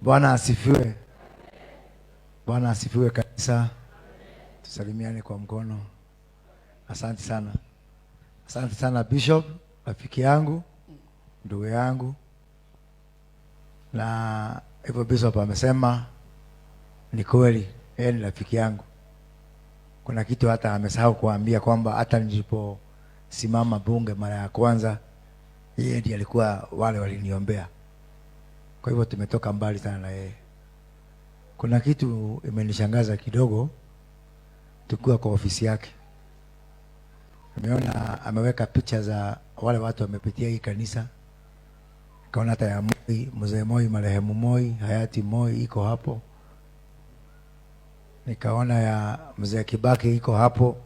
Bwana asifiwe. Bwana asifiwe kanisa. Tusalimiane kwa mkono. Asante sana. Asante sana Bishop, rafiki yangu, ndugu yangu. Na hivyo Bishop amesema ni kweli, yeye ni rafiki yangu. Kuna kitu hata amesahau kuambia kwamba hata niliposimama bunge mara ya kwanza, yeye ndiye alikuwa wale waliniombea. Kwa hivyo tumetoka mbali sana na yeye. Kuna kitu imenishangaza kidogo tukiwa kwa ofisi yake. Nimeona ameweka picha za wale watu wamepitia hii kanisa. Kaona hata ya Moi, mzee Moi, marehemu Moi, hayati Moi iko hapo. Nikaona ya mzee Kibaki iko hapo.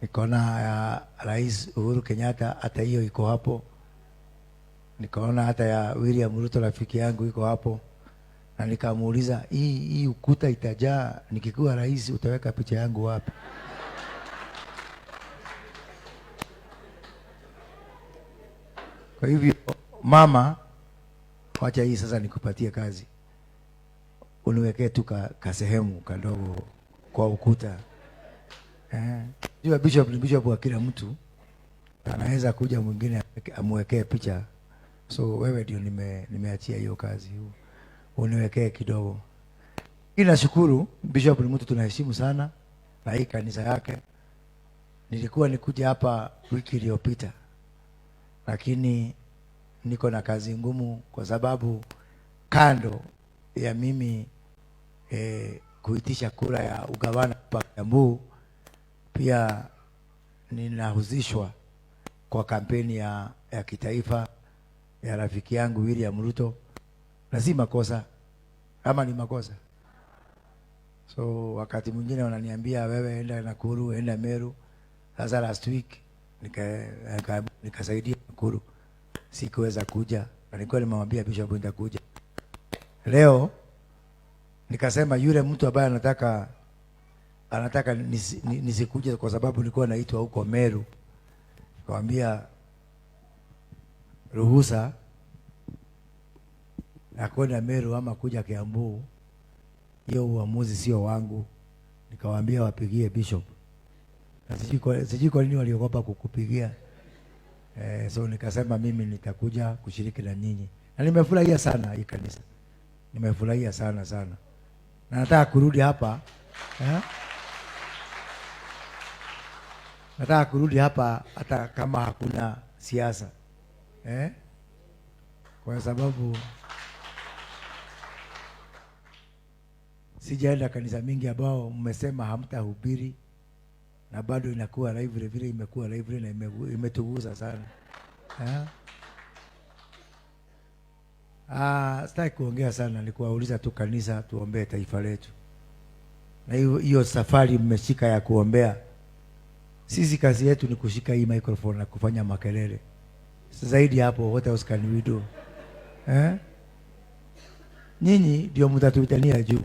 Nikaona ya Rais Uhuru Kenyatta hata hiyo iko hapo. Nikaona hata ya William Ruto rafiki yangu iko hapo. Na nikamuuliza, hii ukuta itajaa, nikikuwa rais utaweka picha yangu wapi? Kwa hivyo mama, wacha hii sasa nikupatie kazi. Uniwekee tu ka sehemu kadogo kwa ukuta. Jua bishop ni bishop wa kila mtu. Anaweza kuja mwingine amwekee picha. So wewe ndio nimeachia hiyo kazi. Uniwekee kidogo. Ila nashukuru bishop ni mtu tunaheshimu sana na hii kanisa yake. Nilikuwa nikuja hapa wiki iliyopita, lakini niko na kazi ngumu kwa sababu kando ya mimi kuitisha kura ya ugavana hapa Kiambu, pia ninahusishwa kwa kampeni ya kitaifa ya rafiki yangu William Ruto. Na si makosa, ama ni makosa? So wakati mwingine wananiambia wewe enda Nakuru, enda Meru. Sasa last week nikasaidia Nakuru, sikuweza kuja. Na nilikuwa nimemwambia Bishop nitakuja. Leo nikasema yule mtu ambaye anataka nisikuje kwa sababu nilikuwa naitwa huko Meru. Nikamwambia ruhusa na kwenda Meru ama kuja Kiambu, hiyo uamuzi sio wangu. Nikawaambia wapigie Bishop. Na sijui kwa nini waliogopa kukupigia. So nikasema mimi nitakuja kushiriki na nyinyi. Na nimefurahia sana hii kanisa. Nimefurahia sana sana. Na nataka kurudi hapa. Nataka kurudi hapa hata kama hakuna siasa. Kwa sababu sijaenda kanisa mingi ambao mmesema hamtahubiri na bado inakuwa live vile, imekuwa live na imetugusa sana. Sitaki kuongea sana, ni kuwauliza tu kanisa tuombee taifa letu. Na hiyo safari mmeshika ya kuombea. Sisi kazi yetu ni kushika hii microphone na kufanya makelele. Zaidi hapo, what else can we do? Nyinyi ndio mtatuitania juu.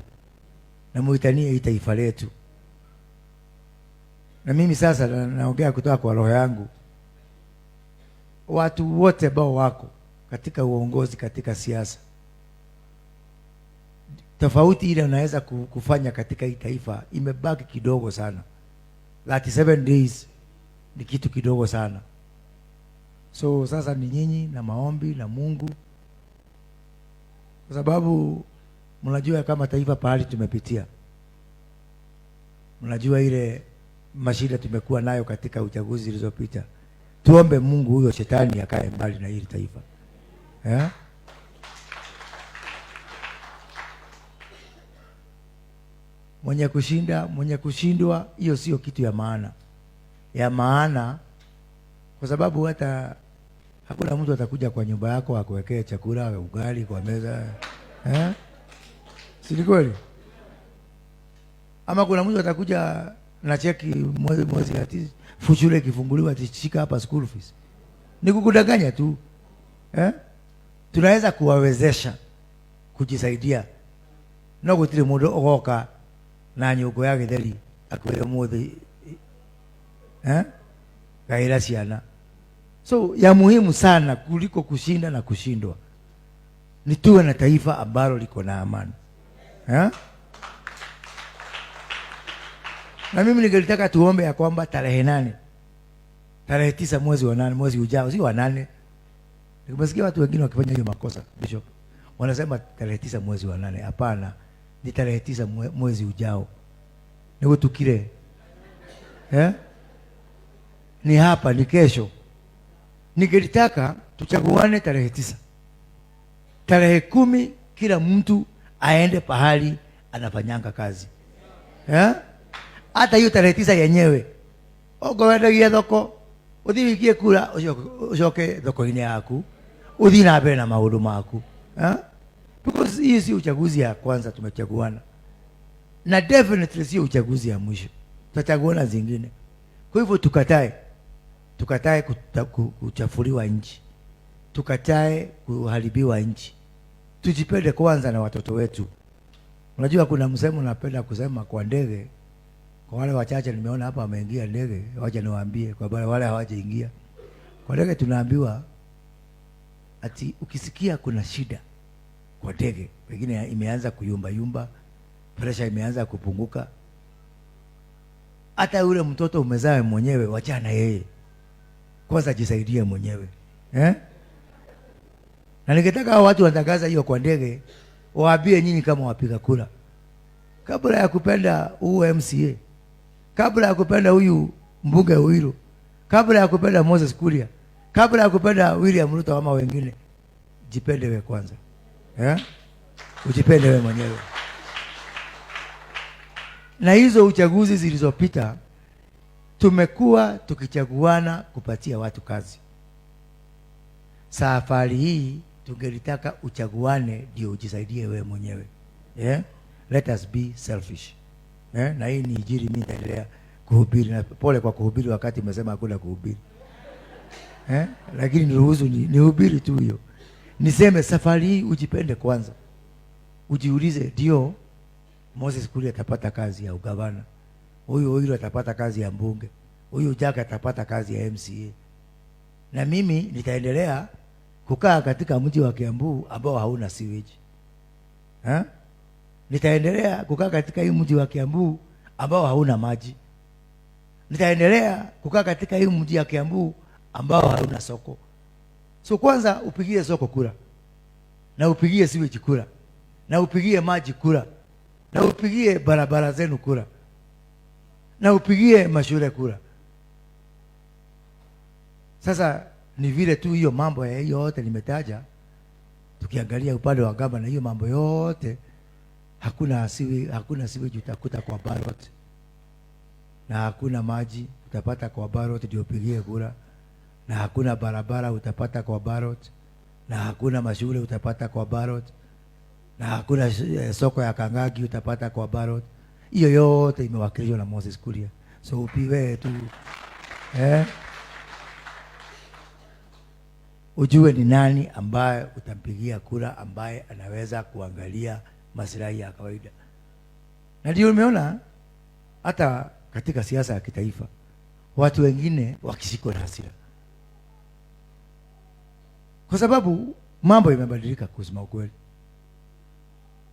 Na muitanie hii taifa letu. Na mimi sasa naongea kutoka kwa roho yangu. Watu wote ambao wako katika uongozi, katika siasa, tofauti ile unaweza kufanya katika hii taifa imebaki kidogo sana. 37 days ni kitu kidogo sana. So sasa ni nyinyi na maombi na Mungu, kwa sababu mnajua kama taifa pahali tumepitia, mnajua ile mashida tumekuwa nayo katika uchaguzi zilizopita. Tuombe Mungu huyo shetani akae mbali na hili taifa. Mwenye kushinda, mwenye kushindwa, hiyo sio kitu ya maana. Ya maana kwa sababu hata hakuna mtu atakuja kwa nyumba yako akuwekee chakula, ugali kwa meza. Si ni kweli? Ama kuna mtu atakuja na cheki mwezi ati shule ikifunguliwa ati shika hapa school fees. Ni kukudanganya tu. Tunaweza kuwawezesha kujisaidia. No gutire mundu ugoka na nyungu ya githeri akwire muthi, Gaira ciana. So ya muhimu sana kuliko kushinda na kushindwa ni tuwe na taifa ambalo liko na amani, eh? Na mimi ningelitaka tuombe ya kwamba tarehe 8, tarehe 9 mwezi wa 8, mwezi ujao, si wa 8. Nimesikia watu wengine wakifanya hiyo makosa, Bishop. Wanasema tarehe 9 mwezi wa 8. Hapana, ni tarehe 9 mwezi ujao. Nigutukire. Eh? Ni hapa, ni kesho. Ningelitaka tuchaguane tarehe 9. Tarehe 10 kila mtu aende pahali anafanyanga kazi. Eh? Hata hiyo tarehe 9 yenyewe. Ogowendagia thoko, uthi wikie kura, ucoke thoko-inĩ yaku, uthi na mbere na maũndũ maku. Eh? Because hii si uchaguzi ya kwanza tumechaguana. Na definitely si uchaguzi ya mwisho. Tutachaguana zingine. Kwa hivyo tukatae. Tukatae kuchafuliwa nchi. Tukatae kuharibiwa nchi. Tujipende kwanza na watoto wetu. Unajua kuna msemo napenda kusema kwa ndege. Kwa wale wachache nimeona hapa wameingia ndege, wacha niwaambie, kwa wale hawajaingia. Kwa ndege tunaambiwa ati ukisikia kuna shida kwa ndege, pengine imeanza kuyumba yumba, pressure imeanza kupunguka, hata yule mtoto umezaa mwenyewe, wachana yeye. Kwanza jisaidie mwenyewe. Eh? Na ningetaka hao watu wanatangaza hiyo kwa ndege, waambie nyinyi kama wapiga kura, kabla ya kupenda huu MCA, kabla ya kupenda huyu mbunge Ruiru, kabla ya kupenda Moses Kuria, kabla ya kupenda William Ruto ama wengine, jipende wewe kwanza. Eh? Ujipende wewe mwenyewe. Na hizo uchaguzi zilizopita tumekuwa tukichaguana kupatia watu kazi. Safari hii tungelitaka uchaguane ndio ujisaidie wewe mwenyewe. Yeah? Let us be selfish. Yeah? Na hii ni injili mimi nitaendelea kuhubiri, na pole kwa kuhubiri wakati umesema hakuna kuhubiri. Eh? Lakini niruhusu nihubiri tu hiyo. Niseme safari hii ujipende kwanza. Ujiulize, ndio Moses Kuria atapata kazi ya ugavana, huyu Oiro atapata kazi ya mbunge, huyu Jack atapata kazi ya MCA, na mimi nitaendelea kukaa katika mji wa Kiambu ambao hauna sewage. Ha? Nitaendelea kukaa katika hii mji wa Kiambu ambao hauna maji. Nitaendelea kukaa katika hii mji wa Kiambu ambao hauna soko. So kwanza upigie soko kura, na upigie sewage kura, na upigie maji kura, na upigie barabara zenu kura, na upigie mashule kura. Sasa ni vile tu hiyo mambo ya hiyo yote nimetaja, tukiangalia upande wa gavana hiyo mambo yote hakuna sewage utakuta kwa ballot, na hakuna maji utapata kwa ballot ndio upigie kura, na hakuna barabara utapata kwa ballot, na hakuna mashule utapata kwa ballot, na hakuna soko ya Kangagi utapata kwa ballot. Hiyo yote imewakilishwa na Moses Kuria. So upiwe tu, Ujue ni nani ambaye utampigia kura, ambaye anaweza kuangalia maslahi ya kawaida. Na ndio umeona hata katika siasa ya kitaifa watu wengine wakishikwa na hasira, kwa sababu mambo imebadilika kusema ukweli.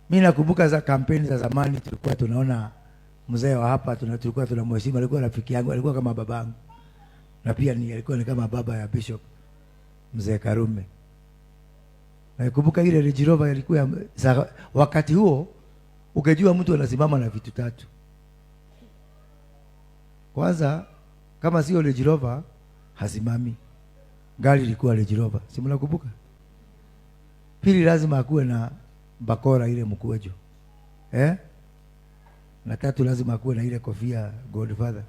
Mimi nakumbuka za kampeni za zamani, tulikuwa tunaona mzee wa hapa, tulikuwa tunamheshimu, alikuwa rafiki yangu, alikuwa kama babangu, na pia alikuwa ni kama baba ya Bishop Mzee Karume. Nakumbuka ile Range Rover ilikuwa wakati huo ukijua mtu anasimama na vitu tatu. Kwanza kama sio Range Rover hasimami. Gari ilikuwa Range Rover, si mnakumbuka? Pili lazima akuwe na bakora ile mkwejo. Na tatu lazima akuwe na ile kofia Godfather.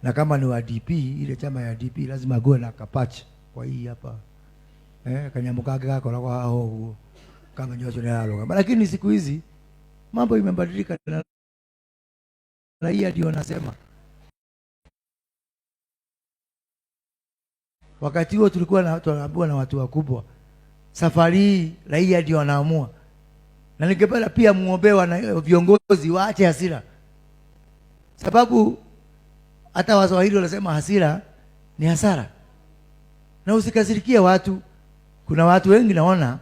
Na kama ni wa DP, ile chama ya DP lazima akuwe na kapacha kwa hii hapa. Kanyamu kake gakoragwo haha ũguo, kamenya ũcio nĩ ararũgama. Lakini siku hizi mambo imebadilika na raia ndio wanasema. Wakati huo tulikuwa tunaambiwa na watu wakubwa. Safari hii raia ndio wanaamua. Na ningependa pia muombe wana viongozi waache hasira. Sababu hata Waswahili wanasema hasira ni hasara. Na usikasirikie watu. Kuna watu wengi naona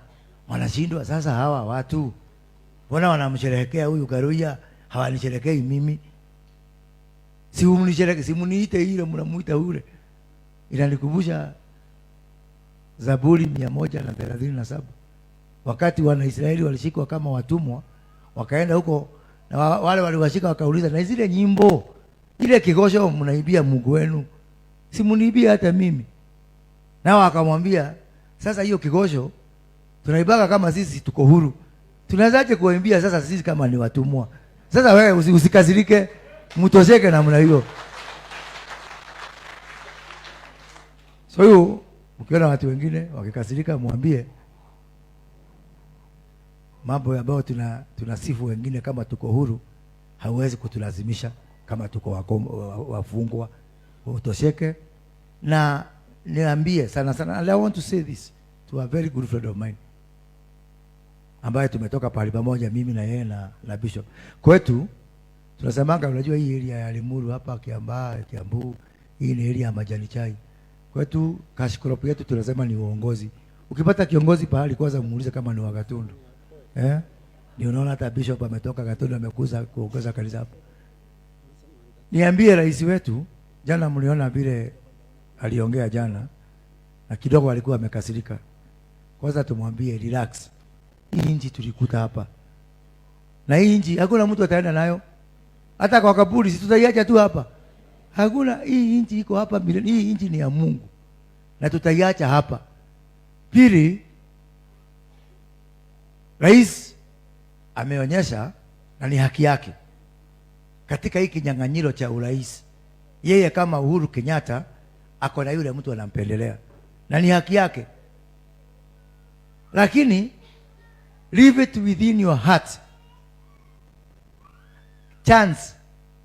Wanashindwa sasa hawa watu. Mbona wanamsherehekea huyu Karuya, hawanisherehekei mimi? Si umnisherehekee, si muniite ile mnamuita yule. Inanikumbusha Zaburi 137. Wakati Wanaisraeli walishikwa kama watumwa, wakaenda huko na wale waliwashika wakauliza, na zile nyimbo, ile kigosho mnaibia Mungu wenu, si mniibia hata mimi? Nao akamwambia, sasa hiyo kigosho tunaibaga kama sisi tuko huru, tunawezaje kuimbia sasa sisi kama ni watumwa? Sasa wewe usikasirike, mtosheke namna hiyo. So hiyo mkiona watu wengine wakikasirika, mwambie mambo ambayo tunasifu wengine kama tuko huru, hauwezi kutulazimisha kama tuko wafungwa. Utosheke. Na niambie sana sana, and I want to say this to a very good friend of mine ambaye tumetoka pahali pamoja mimi na yeye na Bishop. Kwetu tunasemanga, unajua hii area ya Limuru hapa Kiambaa, Kiambu, hii ni area ya majani chai. Kwetu cash crop yetu tunasema ni uongozi. Ukipata kiongozi pahali kwanza muulize kama ni wa Gatundu. Ni unaona hata Bishop ametoka Gatundu amekuza kuongoza kanisa hapo. Niambie rais wetu, jana mliona vile aliongea jana na kidogo alikuwa amekasirika. Kwanza tumwambie relax. Hii nchi tulikuta hapa. Na hii nchi hakuna mtu ataenda nayo. Hata kwa kaburi si tutaiacha tu hapa. Hakuna, hii nchi iko hapa milele. Hii nchi ni ya Mungu. Na tutaiacha hapa. Pili, rais ameonyesha na ni haki yake katika hii kinyang'anyiro cha urais. Yeye kama Uhuru Kenyatta ako na yule mtu anampendelea na ni haki yake. Lakini leave it within your heart. Chance,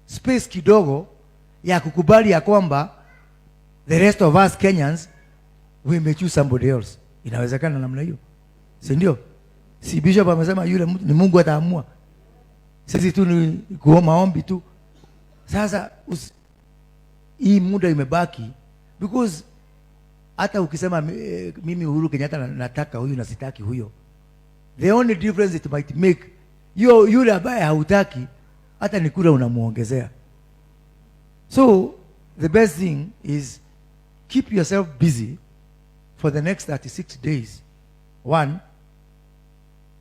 space kidogo ya kukubali ya kwamba the rest of us Kenyans we may choose somebody else. Inawezekana namna hiyo, si ndio? Si Bishop amesema yule mtu ni Mungu ataamua. Sisi tu ni kuomba maombi tu. Sasa hii muda imebaki because hata ukisema mimi Uhuru Kenyatta nataka huyu na sitaki huyo, the only difference it might make, yule ambaye hautaki hata ni kura unamuongezea. So the best thing is keep yourself busy for the next 36 days. One,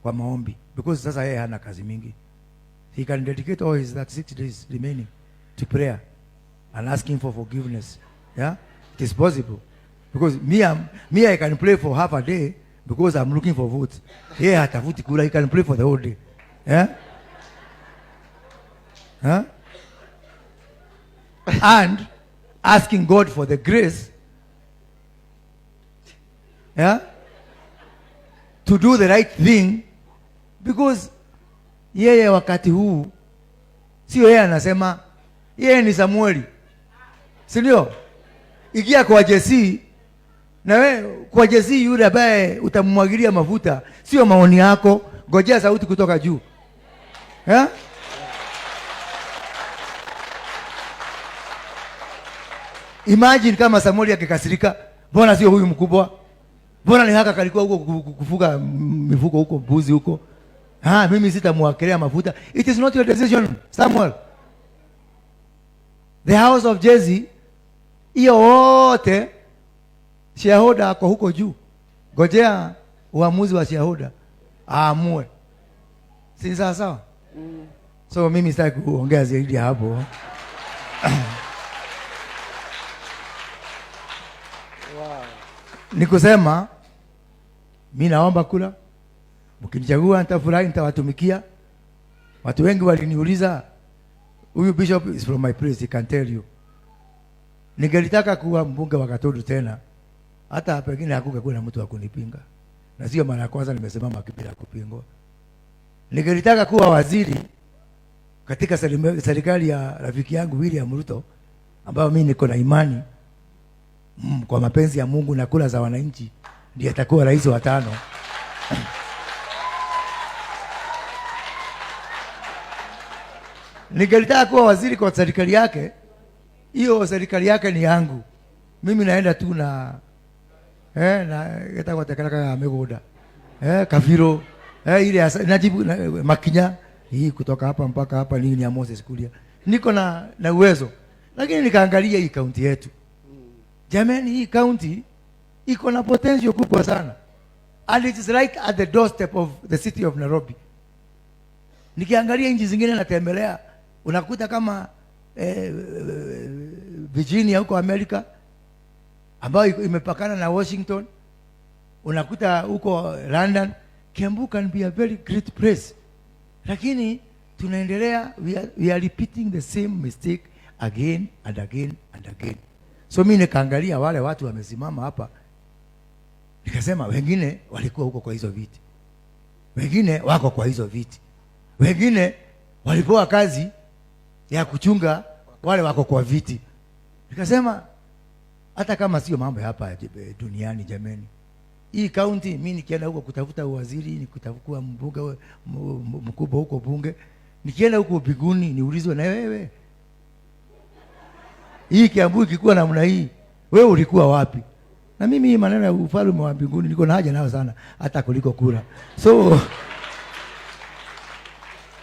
kwa maombi, because sasa yeye hana kazi mingi. He can dedicate all his 36 days remaining to prayer and asking for forgiveness. Yeah, it is possible. Because me I can pray for half a day because I'm looking for votes. Yeye hatafuti kura, he can pray for the whole day. Yeah? Huh? And asking God for the grace, yeah, to do the right thing, because yeye wakati huu sio yeye anasema, yeye ni Samueli, si ndio? Ikia kwa Jesse, na we kwa Jesse yule ambaye utamwagilia mafuta, sio maoni yako, ngojea sauti kutoka juu. Yeah? Imagine kama Samueli akikasirika, mbona sio huyu mkubwa? Mbona ni haka kalikuwa huko kufuga mifugo huko, mbuzi huko? Mimi sitamwakilia mafuta. It is not your decision, Samuel. The house of Jesse, hiyo wote shareholder ako huko juu. Ngojea uamuzi wa shareholder aamue. Si sawa sawa? So mimi sitaki kuongea zaidi hapo. Wow. Ni kusema mimi naomba kula. Mkinichagua nitafurahi, nitawatumikia. Watu wengi waliniuliza, huyu bishop is from my place, he can tell you. Ningelitaka kuwa mbunge wa Gatundu tena, hata pengine hakungekuwa na mtu wa kunipinga. Na sio mara ya kwanza nimesimama bila kupingwa. Ningelitaka kuwa waziri katika serikali ya rafiki yangu William Ruto, ambayo mimi niko na imani kwa mapenzi ya Mungu na kura za wananchi ndiye atakuwa rais wa 5. Ningelitaka kuwa waziri kwa serikali yake, hiyo serikali yake ni yangu. Mimi naenda tu na na etakuwa tekeleka ya migunda. Kaviro, ile najibu na, makinya hii kutoka hapa mpaka hapa ni ya Moses Kuria. Niko na uwezo. Lakini nikaangalia hii kaunti yetu. Jamani, hii kaunti iko na potential kubwa sana. And it is right at the doorstep of the city of Nairobi. Nikiangalia nchi zingine natembelea, unakuta kama Virginia huko Amerika ambayo imepakana na Washington, unakuta huko London. Kiambu can be a very great place, lakini tunaendelea, we are repeating the same mistake again and again and again. So mimi nikaangalia wale watu wamesimama hapa, nikasema wengine walikuwa huko kwa hizo viti, wengine wako kwa hizo viti, wengine walipewa kazi ya kuchunga wale wako kwa viti. Nikasema hata kama sio mambo ya hapa duniani, jameni, hii kaunti mimi nikienda huko kutafuta uwaziri, nikutafuta mbunge mkubwa huko bunge, nikienda huko biguni niulizwe na wewe, hii Kiambu ikikuwa namna hii, wewe ulikuwa wapi? Na mimi hii maneno ya ufalme wa mbinguni niko na haja nayo sana hata kuliko kura. So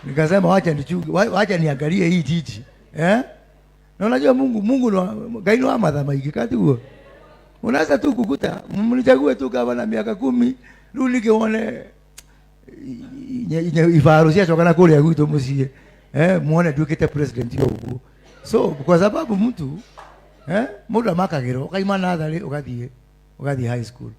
nikasema wacha nichunge, wacha niangalie hii jiji. Eh? Na unajua Mungu Ngai no amatha maingĩ kati guo. Unaweza tu kukuta mnichague tu gavana miaka 10 rĩu nikione ibaro ciacoka na kũrĩa gwitũ mũciĩ, muone nduĩkĩte president yo ũguo. So kwa sababu mtu mũndũ amakagĩrwo ũkaima natharĩ ũgathiĩ high school,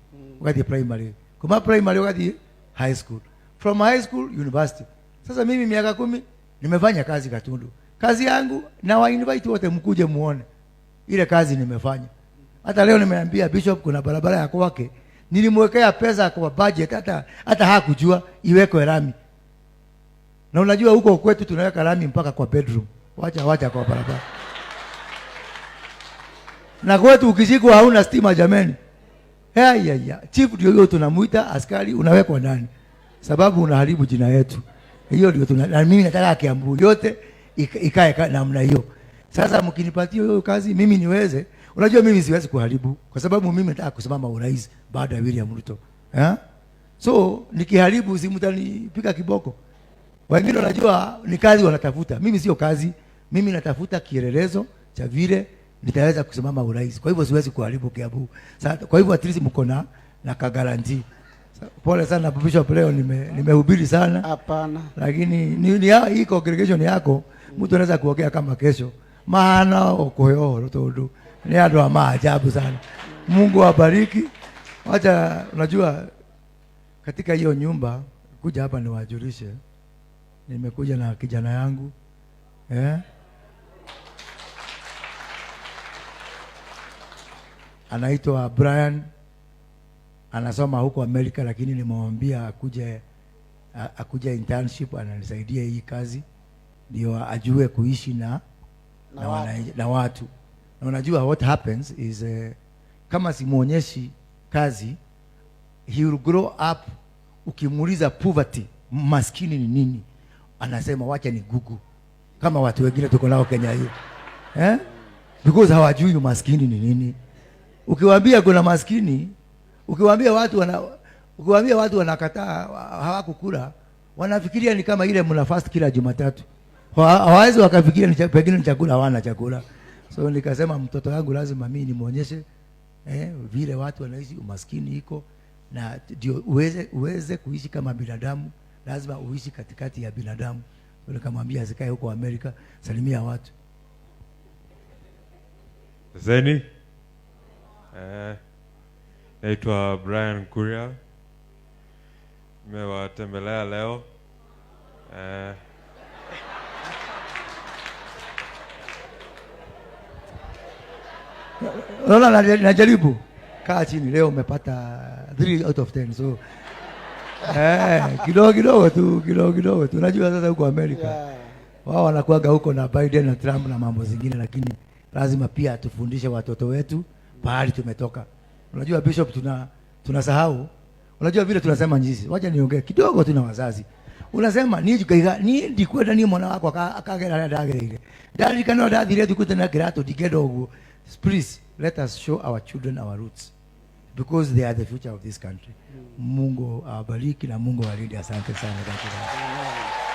ũgathiĩ primary, kuma primary ũgathiĩ high school, from high school university. Sasa mimi miaka 10 nimefanya kazi Gatundu. Kazi yangu na wa invite wote mkuje muone ile kazi nimefanya. Hata leo nimeambia bishop kuna barabara ya kwake nilimwekea pesa kwa budget, hata hakujua iwekwe lami. Na unajua huko kwetu tunaweka lami mpaka kwa bedroom. Wacha kwa barabara. Na kwetu ukishikwa hauna stima jameni. Hey, ya. Chief ndio huyo tunamuita, askari unawekwa ndani. Sababu unaharibu jina yetu. Hiyo ndio tuna, na mimi nataka Kiambu yote ikae namna hiyo. Sasa mkinipatia hiyo kazi mimi niweze. Unajua mimi siwezi kuharibu kwa sababu mimi nataka kusimama urais baada ya William Ruto. Eh? So nikiharibu si mtanipiga kiboko. Wengine wanajua ni kazi wanatafuta. Mimi sio kazi. Mimi natafuta kielelezo cha vile nitaweza kusimama urais. Kwa hivyo siwezi kuharibu Kiambu. Sasa kwa hivyo at least mko na ka guarantee. Pole sana Bishop, leo nimehubiri sana. Hapana. Lakini ni hii congregation yako mtu anaweza kuongea kama kesho. Maana okoyo tondu ni andu a maajabu sana. Mungu awabariki. Wacha unajua katika hiyo nyumba kuja hapa niwajulishe. Nimekuja na kijana yangu. Anaitwa Brian. Anasoma huko Amerika, lakini nimemwambia akuje internship, ananisaidia hii kazi ndio ajue kuishi Na watu. na watu. Na unajua what happens is, kama simuonyeshi kazi, he will grow up. Ukimuuliza poverty, maskini ni nini, anasema wacha ni Google, kama watu wengine tuko nao Kenya hii. Because hawajui umaskini ni nini. Ukiwaambia kuna maskini, ukiwaambia watu wanakataa hawakukula, wanafikiria ni kama ile mna fast kila Jumatatu. Hawawezi wakafikiria ni pengine ni chakula, hawana chakula. So nikasema mtoto wangu lazima mimi nimuonyeshe vile watu wanaishi, umaskini iko, na ndio uweze kuishi kama binadamu, lazima uishi katikati ya binadamu. So nikamwambia asikae huko Amerika, salimia watu. Zeni. Naitwa Brian Kuria. Nimewatembelea leo. Unaona najaribu. Kaa chini leo umepata 3 out of 10. So kidogo kidogo tu, kidogo kidogo tu. Unajua sasa huko Amerika. Wao wanakuaga huko na Biden na Trump na mambo zingine, lakini lazima pia tufundishe watoto wetu pahali tumetoka. Unajua Bishop, tunasahau. Unajua vile tunasema njizi. Wacha niongee kidogo tu na wazazi. Unasema ni jikaiga ni ndikwenda ni mwana wako akagera ndagereire. Ndarikana ndathire thukute na kirato ndingenda uguo. Please let us show our children our roots. because they are the future of this country. Mungu awabariki na Mungu awalinde. Asante sana. Thank you very much.